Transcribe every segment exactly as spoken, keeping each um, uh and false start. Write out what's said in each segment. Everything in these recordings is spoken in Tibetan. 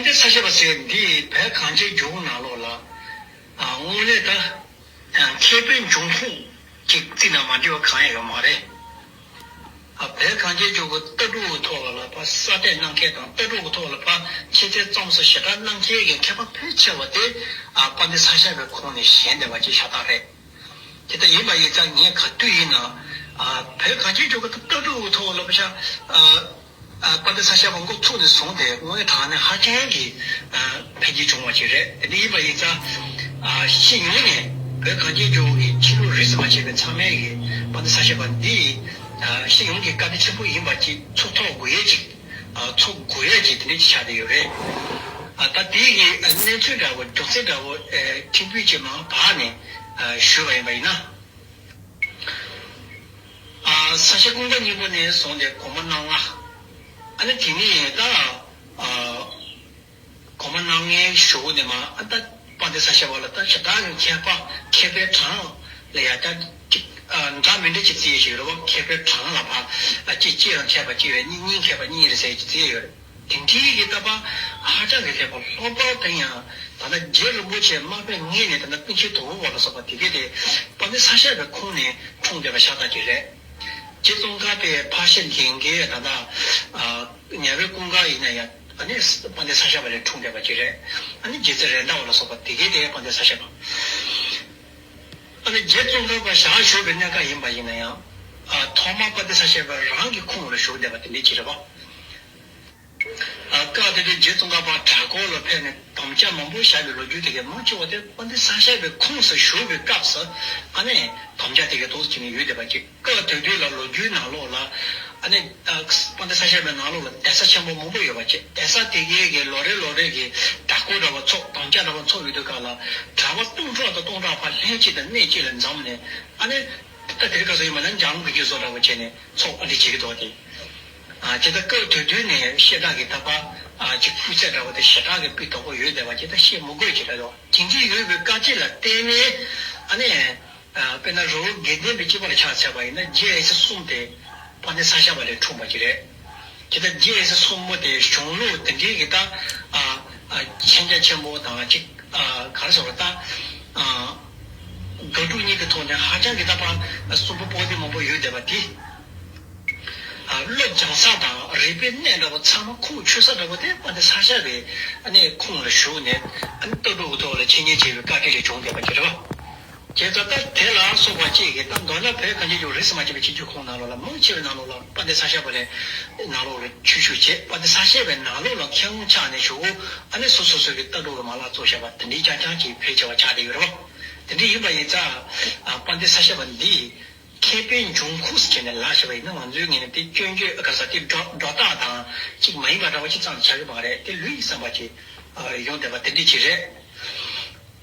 འདི་ས་སྐྱ་པ་ཟེར་འདི་བོད་གངས་ཅན་ལྗོངས་ནང་ལོགས་ལ་ཨ་དངོས་གནས་ད་མཁས་པའི་འབྱུང་ཁུངས་ཅིག་བརྩིས་ན་མ་འགྲིག་པ་གང་ཡང་ཡོད་མ་རེད། ཨ་བོད་གངས་ཅན་ལྗོངས་ཀྱི་ལྟ་གྲུབ་ཀྱི་ཐོག་ལ་ཕར་གསར་གཏོད་གནང་མཁན་དང་ལྟ་གྲུབ་ཀྱི་ཐོག་ལ་ཕར་ཆེ་མཐོའི་རྩོམ་སོགས་ཞེ་དྲག་གནང་མཁན་གྱི་མཁས་པ་ཕལ་ཆེ་བ་དེ་ཨ་དཔལ་ལྡན་ས་སྐྱ་པའི་ཁོངས་ནས་བཞེངས་བསྡད་པ་ཅིག་ཤ་སྟག་རེད། དེ་ལྟར་ཡིན་པ་ཡིན་ཙང་ངས་ག་དུས་ཡིན་ན་ཨ་བོད་གངས་ཅན་ལྗོངས་ཀྱི་ལྟ་གྲུབ་ཀྱི་ཐོག་ལ་ཕར་ཤ་ཨ་ཨ་དཔལ་ལྡན་ས་སྐྱ་པ་འགོ་ཚུགས་ནས་བཟུང་སྟེ་དངོས་གནས་དྲང་གནས་ཧ་ཅང་གི་ཨ་འཕེལ་རྒྱས་བྱུང་བ་ཞིག་རེད། དེ་འདྲ་ཡིན་པ་ཡིན་ཙང་ཨ་སྤྱི་ཡོངས་ནས་བོད་གངས་ཅན་ལྗོངས་ཀྱི་ཕྱི་ལུགས་རིས་སུ་མ་ཆད་པའི་ཚང་མས་ཀྱི་དཔལ་ལྡན་ས་སྐྱ་པ་འདི་ཨ་སྤྱི་ཡོངས་ཀྱི་བཀའ་དྲིན་ཆེན་པོ་ཡིན་པ་ཅིག་ཚོར་ཐུབ་དགོས་ཡས་ཅིག་ཨ་ཚོར་དགོས་ཡས་ཅིག་དེ་འདྲ་ཅིག་ཆགས་བསྡད་ཡོད་རེད། ཨ་ད་དེ་ཡི་གནས་ཚུལ་འདྲ་བོ་མགྱོགས་ཚད་འདྲ་བོ་ཨ་ཕྲན་བུ་ཅིག་མར་བར་ནས་ཨ་ཞུས་པ་ཡིན་པ་ཡིན་ན། ཨ་ས་སྐྱ་ཀུན་དགའ་སྙིང་པོ་ནས་བཟུང་སྟེ་དགོངས་པ་རྣམ་ལྔ། ཨ་ནི་དེ་ནས་ད་ཨ་དགོངས་པ་རྣམ་ལྔའི་གཞུག་གུ་ནས་མར་ཨ་ད་དཔལ་ལྡན་ས་སྐྱ་པ་ལ་ད་ཞེ་དྲག་གི་མཁས་པ་མཁས་པའི་གྲངས་ལ་ཡ་ད་ཅིག་ཨ་འདྲ་མི་འདྲ་ཅིག་བརྩི་ཡས་ཞིག་ཡོད་རེད་བ། མཁས་པའི་གྲངས་ལ་ཕར་ཨ་གཅིག་གཅིག་རང་མཁས་པ་གཅིག་རེད། གཉིས་གཉིས་མཁས་པ་གཉིས་རེད་ཟེར་ཅིག་བརྩི་ཡས་ཡོད་རེད། དེ་འདྲའི་གི་ལྟ་བ་ཧ་ཅང་གི་མཁས་པ་ལྷག་པར་དུ་ཡང་ད་ལྟ་རྗེ་རིན་པོ་ཆེ་མར་པའི་མངལ་ནས་ད་ལྟ་ཀུན་མཁྱེན་དོལ་པོ་པ་ལ་སོགས་པ་དེ་གས་དེ་དཔལ་ལྡན་ས་སྐྱ་པའི་ཁོངས་ནས་འཁྲུངས་བསྡད་པ་ཤ་སྟག་ཅིག་རེད། རྗེ་ཙོང་ཁ་པའི་ཕར་ཕྱིན་ལས་འགུལ་ད་ལྟ་ཨ་ཉ་རོའི་ཀུན་དགའ་ཡིན་ན་ཡང་ཨ་ནི་དཔལ་ལྡན་ས་སྐྱ་པ་ལས་འཁྲུངས་བསྡད་པ་ཅིག་རེད། ཨ་ནི་རྗེ་བཙུན་རེད་མདའ་བ་ལ་སོགས་པ་དེ་གས་དེ་དཔལ་ལྡན་ས་སྐྱ་པ། ཨ་ནི་རྗེ་ཙོང་ཁ་པ་ཞལ་བཞུགས་པའི་གནས་སྐབས་ཡིན་པ་ཡིན་ན་ཡང་ཨ་ཐོག་མར་དཔལ་ལྡན་ས་སྐྱ་པ་རང་གི་ཁོངས་ལ་བཞུགས་བསྡད་པ་དེ་འདྲ་ཅིག་རེད་བ། ཨ་སྐབས་དེ་དུས་རྗེ་ཙོང་ཁ་པ་གྲྭ་སྐོར་ལ་ཕེབས་ནས་དམ་བཅའ་མང་པོ་བཞག་པའི་ལོ་རྒྱུས་དེ་གའི་མང་ཆེ་བ་དེ་དཔལ་ལྡན་ས་སྐྱ་པའི་ཁོངས་སུ་བཞུགས་པའི་སྐབས་སུ་ཨ་ནི་དམ་བཅའ་དེ་གའི་ཐོག་ཏུ་བྱས་ནས་ཡོད་བསྡད་པ་ཅིག་སྐབས་དེ་དུས་ལ་ལོ་རྒྱུས་ནང་ལོགས་ལ་ཨ་ནི་ཨ་དཔལ་ལྡན་ས་སྐྱ་པའི་ནང་ལོགས་ལ་གདན་ས་ཆེན་པོ་མང་པོ་ཡོད་པ་ཅིག་གདན་ས་དེ་གའི་གི་ལོ་རེ་ལོ་རེ་གི་གྲྭ་སྐོར་འདྲ་བ་ཚོགས་དམ་བཅའ་འདྲ་བ་ཚོགས་ཡོད་དུས་སྐབས་ལ་གྲྭ་པ་སྟོང་ཕྲག་དང་སྟོང་ཕྲག་ཕར་ལྷན་ཅིག་ཏུ་གནས་གཅིག་ལ་འཛོམས་ནས་ཨ་ནི་ད་དེ་རིང་ཁ་སང་ཡིན་པ་ན་འཇམ་དབྱངས་དགེ་བཅུ་སོགས་འདྲ་བོ་བྱས་ནས་ཚོགས་ཨ་འདྲ་བྱེད་ཀྱི་འདུག་སྟེ། ཨ་ཅེ་ད་སྐབས་དེ་དུས་ནས་བཤད་གྲྭ་གི་ད་པ་ཨ་ཅིག་སྤུས་ཚད་འདྲ་བོ་དེ་ཞེ་དྲག་གི་སྤུས་དག་པོ་ཡོད་བསྡད་པ་ཅིག་ད་བཤད་མི་དགོས་ཅིག་རེད་དོ། དེ་འདྲའི་ཡོད་པའི་བཀའ་དྲིན་ལ་བརྟེན་ནས་ཨ་ནི་ཨ་དཔེར་ན་རི་བོ་དགེ་ལྡན་པའི་སྤྱི་པ་ལ་ཆ་མཚོན་པ་ཡིན་ན་རྗེ་ཨེ་སི་གསུམ་དེ་དཔལ་ལྡན་ས་སྐྱ་པ་ལས་འཁྲུངས་པ་ཅིག་རེད། ཅེ་ད་རྗེ་ཨེ་སི་གསུམ་པོ་དེ་གཞུང་ལུགས་དེ་འདྲའི་གི་ད་ཨ་ཨ་མཁྱེན་རྒྱ་ཆེན་པོ་དང་ཅིག་ཨ་ག་རེ་ཟེར་བ་ད་ཨ་དགག་སྒྲུབ་གཉིས་ཀྱི་ཐོག་ནས་ཧ་ཅང་གི་ད་པ་གསུང་པོ་པོ་ཏི་མང་པོ་ཡོད་བསྡད་པ་དེ། ཨ་བློ་སྦྱང་ས་དང་རིག་པའི་གནས་འདྲ་པོ་ཚང་མ་ཁུངས་འཁྱོལ་ས་འདྲ་པོ་དེ་དཔལ་ལྡན་ས་སྐྱ་པའི་ཨ་ནི་ཁོངས་ལ་ཞུགས་ནས་ཨ་ནི་ལྟ་གྲུབ་ཀྱི་ཐོག་ལ་འཆད་ཉན་བྱས་པའི་བཀའ་དྲིན་ལས་བྱུང་བསྡད་པ་ཅིག་རེད་བ། བྱས་ཙང་ད་དེ་ལ་སོགས་པ་བཅས་ཀྱི་ད་མདོར་ན་བོད་གངས་ཅན་ལྗོངས་རིས་སུ་མ་ཆད་པའི་ཆོས་བརྒྱུད་ཁོངས་ནང་ལོགས་ལ་མང་ཆེ་བའི་ནང་ལོགས་ལ་དཔལ་ལྡན་ས་སྐྱ་པ་ལས་ནང་ལོགས་ལ་ཆོས་ཞུགས་བྱས། དཔལ་ལྡན་ས་སྐྱ་པའི་ནང་ལོགས་ལ་མཁས་དབང་ཆགས་ནས་ཞུགས་ཨ་ནི་སོ་སོ་སོ་གི་ལྟ་གྲུབ་ཀྱི་མ་ལག་བཙུགས་བཞག་པ་དེ་འདྲའི་རྐྱང་རྐྱང་ཅིག་ཕལ་ཆེ་བ་ཆགས་བསྡད་ཡོད་རེད་བ། དེ་འདྲ་ཡིན་པ་ཡིན་ཙང་ཨ་དཔལ་ལྡན་ས་སྐྱ་པ་འདི་མཁས་པའི་འབྱུང་ཁུངས་སུ་བྱས་ནས་ལབ་བཞག་པ་ཡིན་ན་ང་ཚོའི་ངོས་ནས་དེ་སྐྱོན་བརྗོད་ག་ས་དེ་སྒྲོ་སྒྲོ་བཏགས་དང་ཅིག་མ་ཡིན་པ་འདྲ་བ་ཅིག་ཙམ་ཆགས་ཀྱི་མ་རེད། དེ་ལུས་ཡིད་བསམ་པ་ཅིག་ཡོང་བསྡད་པ་དེ་འདྲ་ཅིག་རེད།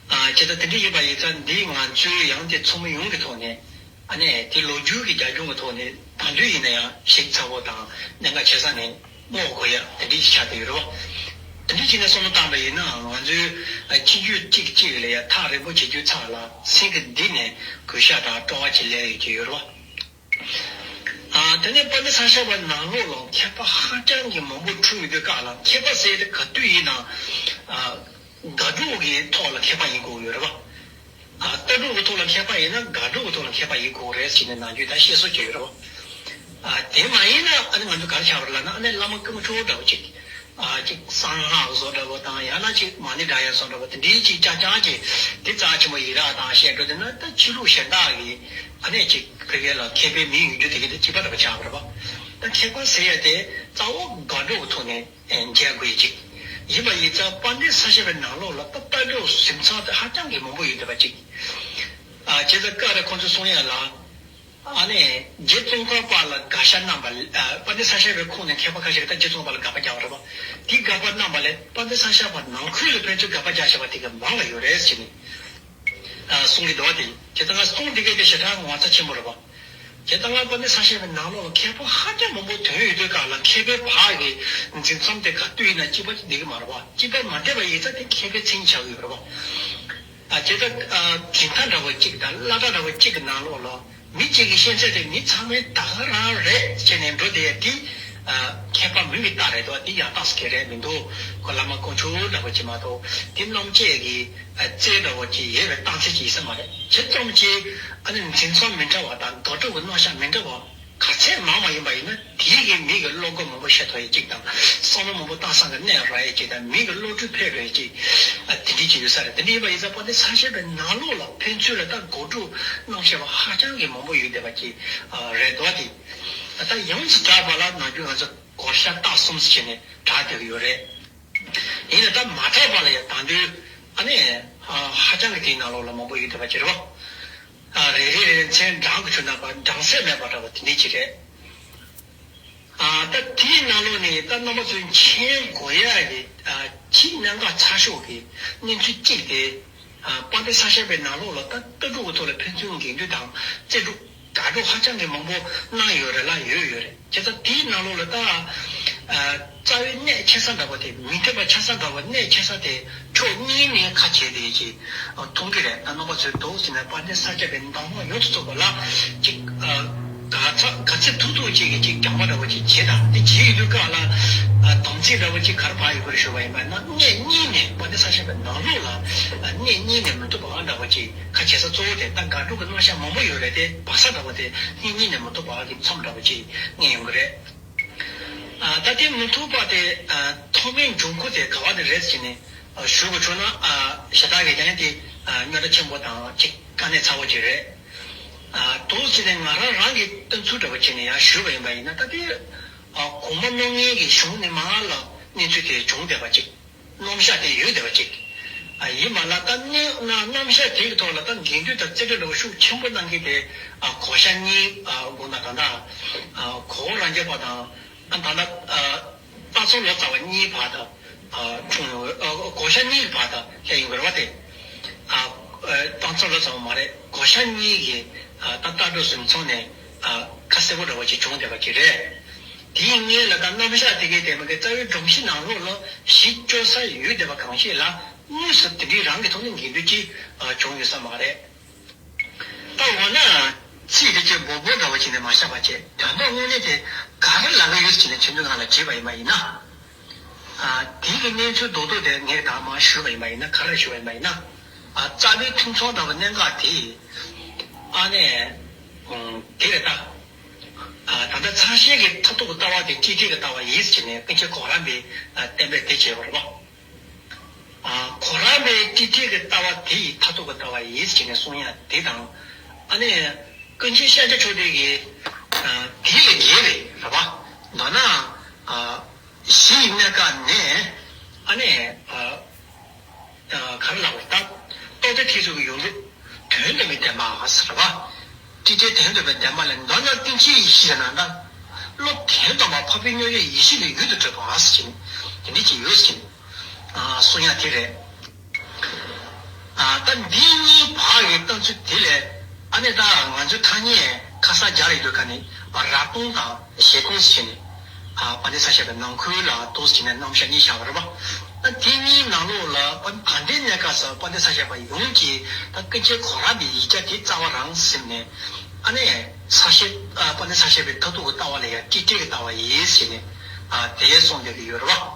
ཨ་ཇི་ལྟར་དེ་འདྲ་ཡིན་པ་ཡིན་ཙང་འདི་ང་ཚོའི་ཡང་དེ་ཚོགས་མི་ཡོངས་ཀྱི་ཐོག་ནས་ཨ་ནས་དེ་ལོ་རྒྱུས་ཀྱི་རྒྱབ་ལྗོངས་ཀྱི་ཐོག་ནས་ད་དུང་ཡིན་ན་ཡང་ཞིབ་ཚགས་པོ་དང་གནད་འགག་ཆེ་ས་ནས་སྔོག་དགོས་ཡ་དེ་འདྲ་ཞིག་ཆགས་བསྡད་ཡོད་རེད་བ། དེ་འདྲ་བྱས་ནས་བསམ་བློ་བཏང་པ་ཡིན་ན་ང་ཚོའི་ཨ་ཁྱི་རྒྱུད་གཅིག་གཅིག་ལ་ཡ་ཐག་རིང་པོ་བྱེད་རྒྱུ་ཚང་ལ་སེམས་ཀྱི་གཏིང་ནས་གུས་ཞབས་དང་སྤྲོ་བ་ཅིག་སླེབས་ཡོད་ཀྱི་ཡོད་རེད་བ། ཨ་དེ་ནས་དཔལ་ལྡན་ས་སྐྱ་པ་ནང་ལོགས་ལ་མཁས་པ་ཧ་ཅང་གི་མང་པོ་འཁྲུངས་ཡོད་དུས་སྐབས་ལ་མཁས་པ་ཟེར་དེ་ག་དུས་ཡིན་ནའང་ཨ་དགག་སྒྲུབ་ཀྱི་ཐོག་ལ་མཁས་པ་ཡིན་དགོས་ཡོད་རེད་བ། ཨ་ལྟ་གྲུབ་ཀྱི་ཐོག་ལ་མཁས་པ་ཡིན་ན་དགག་སྒྲུབ་ཀྱི་ཐོག་ལ་མཁས་པ་ཡིན་དགོས་རེད་ཟེར་ནས་ནམ་རྒྱུན་ད་བཤད་སྲོལ་ཅིག་ཡོད་རེད་བ། ཨ་དེ་མ་ཡིན་ན་ཨ་ནི་ང་ཚོ་ག་རེ་ཆགས་པ་རེད་ལབ་ན་ཨ་ནི་བླ་མ་རྐུན་མ་ཁྲོ་བོ་འདྲ་བོ་ཅིག་ཨ་ཅིག་གསང་སྔགས་བཟོ་འདྲ་བོ་དང་ཡང་ན་ཅིག་མ་ཎི་བགྲང་ཡ་བཟོ་འདྲ་བོ་དེ་འདྲའི་ཅིག་ཅག་ཅག་ཅིག་དེ་རྩ་ཆེན་པོ་ཡི་རག་དང་བཤད་འགྲོ་དེ་ན་ད་ཕྱི་ལུགས་གཞན་དག་གི་ཨ་ནི་ཅིག་ཕ་གི་ལ་མཁས་པའི་མིང་ཡོད་རྒྱུ་དེ་གི་དེ་གཅིག་པ་འདྲ་བོ་ཆགས་པ་རེད་བ། ད་མཁས་པ་ཟེར་ཡ་དེ་རྩ་བ་དགག་སྒྲུབ་ཀྱི་ཐོག་ནས་མཇལ་དགོས་ཡ་ཅིག་ཡིན་པ་ཡིན་ཙང་དཔལ་ལྡན་ས་སྐྱ་པའི་ནང་ལོགས་ལ་ད་ལྟ་འགྲོ་གཟིམ་ཚང་དེ་ཧ་ཅང་གི་མང་པོ་ཡོད་བསྡད་པ་ཅིག་ཨ་བྱས་ཙང་སྐབས་རེ་ཁོང་ཚོས་གསུང་ཡ་ལ། ཨ་ནི་རྗེ་ཙོང་ཁ་པ་ལ་དགག་བྱ་གནང་བ་ལ་ཨ་དཔལ་ལྡན་ས་སྐྱ་པའི་ཁོངས་ནས་མཁས་པ་ཁ་ཤས་ཀྱིས་ད་རྗེ་ཙོང་ཁ་པ་ལ་དགག་པ་རྒྱག་པ་རེད་པ། དེ་དགག་པ་གནང་བ་ལས་དཔལ་ལྡན་ས་སྐྱ་པ་ནང་ཁུལ་ལ་ཕན་ཚུན་དགག་པ་རྒྱག་བྱས་པ་དེ་ག་མང་བ་ཡོད་རེད་ཟེར་ནས་ཨ་གསུང་གི་འདུག་བ། དེ་དེ་ལྟ་ང་གསུང་འདི་གས་དེ་ཞེ་དྲག་ངོ་མཚར་ཆེན་པོ་རེད་པ། དེ་ལྟ་ང་དཔལ་ལྡན་ས་སྐྱ་པའི་ནང་ལོགས་ལ་མཁས་པ་ཧ་ཅང་མང་པོ་ཐོན་ཡོད་དུས་སྐབས་ལ་མཁས་པའི་བར་གྱི་འཛིང་མཚམས་དེ་ག་དུས་ཡིན་ན་གཅིག་པ་བསྡད་ཀྱི་མ་རེད་པ། གཅིག་པ་མ་བསྡད་པ་ཡིན་ཙང་དེ་མཁས་པའི་མཚན་ཉིད་ཆགས་ཀྱི་ཡོད་རེད་པ། ཨ་དེ་ལྟ་ཨ་དེང་སང་འདྲ་བོ་གཅིག་དང་སློབ་གྲྭ་འདྲ་བོ་གཅིག་གི་ནང་ལོགས་ལ། མི་གཅིག་གི་ཤེས་ཚད་དེ་མི་ཚང་མའི་ད་ག་རང་རེད་ཅེས་ནས་འགྲོ་བསྡད་ཡ་དེ་ མཁས་པ་མིང་གི་རྟགས་རེད་དོ། དེ་ཡང་རྟགས་སུ་གལ་རེད་མི་འདུག་ཁོ་བླ་མ་དཀོན་མཆོག་འདྲ་པོ་ཅིག་མ་གཏོགས་དེ་རྣམ་དཔྱོད་ཀྱི་རྩལ་འདྲ་པོ་ཅིག་ཡོད་པའི་རྟགས་མཚན་ཅིག་ཡིན་ས་མ་རེད། ཇི་ཙམ་ཅིག་ཨ་ནི་འཛིན་སྟངས་མི་འདྲ་བ་དང་དགག་སྒྲུབ་ཀྱི་རྣམ་གཞག་མི་འདྲ་བ་ག་ཚད་མང་བ་ཡིན་པ་ཡིན་ན། དེའི་གི་མི་གི་བློ་སྒོ་མང་པོ་ཕྱེ་ཐུབ་ཡས་ཅིག་དང་། བསམ་བློ་མང་པོ་བཏང་ས་གི་གནས་རག་ཡས་ཅིག་དང་། མི་གི་བློ་གྲོས་འཕེལ་འགྲོ་ཡས་ཅིག་ཨ་དེ་འདྲ་ཅིག་ཡོད་ས་རེད། དེ་འདྲ་ཡིན་པ་ཡིན་ཙང་དཔལ་ལྡན་ས་སྐྱ་པའི་ནང་ལོགས་ལ་ཕན་ཚུན་ལ་ད་དགག་སྒྲུབ་རྣམ་བཤད་པ་ཧ་ཅང་གི་མང་པོ་ཡོད་བསྡད་པ་ཅིག་ཨ་རེད་དོ། དེ་ད་ཡོངས་སུ་གྲགས་པ་ལ་ནམ་རྒྱུན་ང་ཚོ་གོ་ཤ་རྟགས་གསུམ་ཟེར་བྱས་ནས་གྲགས་བསྡད་ཀྱི་ཡོད་རེད། ཡིན་ན་ད་མ་གྲགས་པ་ལ་ཡང་ད་དུང་ཨ་ནི་ཧ་ཅང་གི་དེའི་ནང་ལོགས་ལ་མང་པོ་ཡོད་བསྡད་པ་ཅིག་རེད་བ། ཨ་རེ་རེ་རེ་མཚན་གྲངས་ཀྱི་ཆུ་ནང་པ་གྲངས་ཚད་མེད་པ་འདྲ་བ་དེ་འདྲ་ཅིག་རེད། ཨ་ད་དེའི་ནང་ལོགས་ནས་ད་རྣམ་པ་ཚོས་མཁྱེན་དགོས་ཡ་གི་ཨ་ཅིག་གནད་འགག་ཆེ་ཤོས་ཀྱི་གནས་ཚུལ་གཅིག་དེ། ཨ་དཔལ་ལྡན་ས་སྐྱ་པའི་ནང་ལོགས་ལ་ད་ལྟ་གྲུབ་ཀྱི་ཐོག་ལ་ཕན་ཚུན་འགལ་འདུ་དང་རྩོད་སྒྲུབ་དགག་སྒྲུབ་ཧ་ཅང་གི་མང་པོ་གནང་ཡོད་རེད་ལ་ཡོད་ཡོད་རེད། བྱས་ཙང་དེའི་ནང་ལོགས་ལ་ད་ཨ་རྩ་བའི་གནད་ཆེ་ས་འདྲ་པོ་དེ། མི་འཐད་པ་ཆེ་ས་འདྲ་པོ་གནད་ཆེ་ས་དེ་ཕྱོགས་གཉིས་ནས་ཁ་ཕྱེ་བསྡད་ཀྱི་མཐོང་གི་རེད། ད་རྣམ་པ་ཚོས་འདུག་ཟེར་ནས་དཔལ་ལྡན་ས་སྐྱ་པའི་གདམས་ངག་ཡོངས་སུ་རྫོགས་པ་ལ་ཅིག་ཨ་ག་ཚ་ག་ཚོད་ཐུབ་ཐུབ་ཅིག་གིས་ཅིག་སྦྱངས་པ་འདྲ་པོ་ཅིག་བྱེད་དང་། དེ་བྱེད་ཡོང་དུས་སྐབས་ལ་ཨ་དམ་ཚིག་འདྲ་པོ་ཅིག་ག་རེ་བབས་ཡོད་པ་རེད་ཞུས་པ་ཡིན་པ་ན། གནད་གཉིས་ནས་དཔལ་ལྡན་ས་སྐྱ་པའི་ནང་ལོགས་ལ་ཨ་གནད་གཉིས་ནས་མི་ཐུབ་པ་འདྲ་པོ་ཅིག་ཁ་ཕྱེ་ས་གཙོ་བོ་དེ། ད་དགག་སྒྲུབ་ཀྱི་རྣམ་གཞག་མང་པོ་ཡོད་རེད་དེ། བབས་ས་འདྲ་པོ་དེ་གནད་གཉིས་ནས་མི་ཐུབ་པ་གི་མཚམས་འདྲ་པོ་ཅིག་རྙེད་ཡོང་གི་རེད། ཨ་ད་དེ་མི་ཐུབ་པ་དེ་ཨ་ཐོག་མའི་འབྱུང་ཁུངས་དེ་ག་བ་དེ་རེད་ཟེར་ནས་ཨ་ཞུ་དགོས་བྱུང་ན། ཨ་ཞེ་དྲག་གི་ཀྱང་དེ་ཨ་རྙོག་དྲ་ཆེན་པོ་དང་ཅིག་དཀའ་གནད་ཚ་པོ་ཅིག་རེད། ཨ་འདུག་ཟེར་ནས་ང་རང་རང་གི་བསྟན་ཚུལ་འདྲ་པོ་བྱས་ནས་ཡང་ཞུས་པ་ཡིན་པ་ཡིན་ན། ད་དེ་ཨ་གོང་མ་རྣམ་གཉིས་ཀྱི་གཞུང་ནས་མར་ལ་གནས་ཚུལ་དེ་བྱུང་བསྡད་པ་ཅིག་རྣམ་གཞག་དེ་ཡོད་བསྡད་པ་ཅིག་ཨ་ཡིན་པ་ལ་ད་གནས་ན་རྣམ་གཞག་དེ་གི་ཐོག་ལ་ད་འགལ་འདུ་དང་རྩོད་གྲོས་འདྲ་པོ་ཤུགས་ཆེན་པོ་གནང་མཁན་དེ་ཨ་གོ་ཤ་གཉིས། ཨ་དགོངས་དག་ད་ལྟ་ཨ་གོ་བོ་རང་རྒྱལ་པ་དང་། ཨ་ད་ལྟ་ཨ་སྟག་ཚང་ལོ་ཙཱ་བ་གཉིས་བར་དུ་ཨ་བྱུང་ཡོད། ཨ་གོ་ཤ་གཉིས་ཀྱི་བར་དུ་སླེབས་ཡོང་གི་རེད་བ་དེ། ཨ་ཨ་སྟག་ཚང་ལོ་ཙཱ་བ་མ་རེད། གོ་ཤ་གཉིས་ཀྱི་ཨ་ད་ལྟ་གྲོས་གསུམ་ཚང་ནས་ཨ་ཁ་གསལ་པོ་འདྲ་པོ་ཅིག་བྱུང་བསྡད་པ་ཅིག་རེད། དེའི་སྔོན་ལ་ད་རྣམ་གཞག་དེ་གའི་དེ་མ་གི་རྩ་བའི་སྒྲོམ་གཞི་ནང་ལོགས་ལ་གཞི་བཅོལ་ས་ཡོད་བསྡད་པ་གང་ཞིག་ལ་དངོས་སུ་དེ་འདྲའི་རང་གི་ཐོག་ནས་འགལ་འདུ་ཅིག་ཨ་བྱུང་ཡོད་ས་མ་རེད། ད་འོ་ན་ཚིག་དེ་ཅིག་སྦོམ་པོ་འདྲ་བ་བྱས་ནས་མ་བཞག་པ་བྱས། དོན་དག་དངོས་གནས་དེ་ག་རེ་ལབ་ཀྱི་ཡོད་ཟེར་ནས་ཁྱེད་ཚོའི་ངང་ལ་དྲིས་པ་ཡིན་པ་ཡིན་ན། ཨ་དེ་གི་གནས་ཚུལ་རྡོག་རྡོག་དེ་ངས་ད་མར་ཞུས་པ་ཡིན་པ་ཡིན་ན། ག་རེ་ཞུས་པ་ཡིན་པ་ཡིན་ན། ཨ་རྩ་བའི་ཐུན་མཚོན་འདྲ་བ་གནད་འགག་དེ་ཨ་ནས་ཨུམ་དེ་རེད་ད། ཨ་ད་ལྟ་ཚད་ཤེས་ཀྱི་མཐར་ཐུག་གི་ལྟ་བ་དེ་སྤྲོས་བྲལ་གྱི་ལྟ་བ་ཡིན་ཟེར་ནས་ཀུན་མཁྱེན་གོ་རམས་པའི་ཨ་བསྟན་པས་དེ་བྱས་པ་རེད་པ། ཨ་གོ་རམས་པའི་སྤྲོས་བྲལ་གྱི་ལྟ་བ་དེ་ཡི་མཐར་ཐུག་གི་ལྟ་བ་ཡིན་ཟེར་ནས་གསུང་ཡ་དེ་དང་། ཨ་ནི་ཀུན་མཁྱེན་ཤཱཀྱ་མཆོག་ལྡན་གྱིས་ཨ་དེ་ལས་བརྒལ་བའི་རེད་པ། མདོར་ན་ཨ་གཞི་ཡི་གནས་སྐབས་ནས་ཨ་ནི་ཨ་ཨ་ག་རེ་ལབ་དགོས་རེད་ད། རྟོག་བདེ་ཐེག་མཆོག་གི་ཡོངས་གྲུབ་དོན་དམ་པའི་བདེན་པ་ཟེར་བ། སྤྲོས་བྲལ་དོན་དམ་པའི་བདེན་པ་ལས། མདོར་ན་ཀུན་མཁྱེན་ཡེ་ཤེས་ཟེར་ན་ད། བློ་དོན་དམ་པ་འཕགས་པའི་མཉམ་གཞག་ཡེ་ཤེས་ལས་ཡུལ་དུ་གྲུབ་པ་ཟེར་གྱིན། དེ་འདྲ་ཅིག་ཡོད་ཟེར་གྱིན། ཨ་གསུང་ཡ་དེ་རེད། ཨ་ད་འདི་གཉིས་བར་གྱི་བསྟན་ཚུལ་དེ་ལས། ཨ་ནི་ད་ང་ཚོའི་ཐ་སྙད་ཁ་གསལ་རྒྱག་རེ་ཡོད་ཁ་ནི་རབ་སྟོང་དང་ཞལ་སྟོང་ཟེར་ནས། ཨ་དཔལ་ལྡན་ས་སྐྱ་པའི་ནང་ཁུལ་ལ་འདུག་ཟེར་ནས་རྣམ་གཞག་གཉིས་བཞག་པ་རེད་པ། ཨ་དེ་གཉིས་ནང་ལོགས་ལ་ད་ལྟའི་གནས་སྐབས་སུ་དཔལ་ལྡན་ས་སྐྱ་པ་ཡོངས་ཀྱིས་ད་ཀུན་མཁྱེན་གོ་རམས་པའི་ཡིག་ཆ་དེ་རྩ་བ་རང་ཟིན་ནས། ཨ་ནི་ས་སྐྱ་ཨ་དཔལ་ལྡན་ས་སྐྱ་པའི་མཐར་ཐུག་གི་ལྟ་བ་ལ་ཡང་སྤྲོས་བྲལ་གྱི་ལྟ་བ་ཡིན་ཟེར་ནས་ཨ་དེ་གསུངས་བསྡད་ཀྱི་ཡོད་རེད་པ།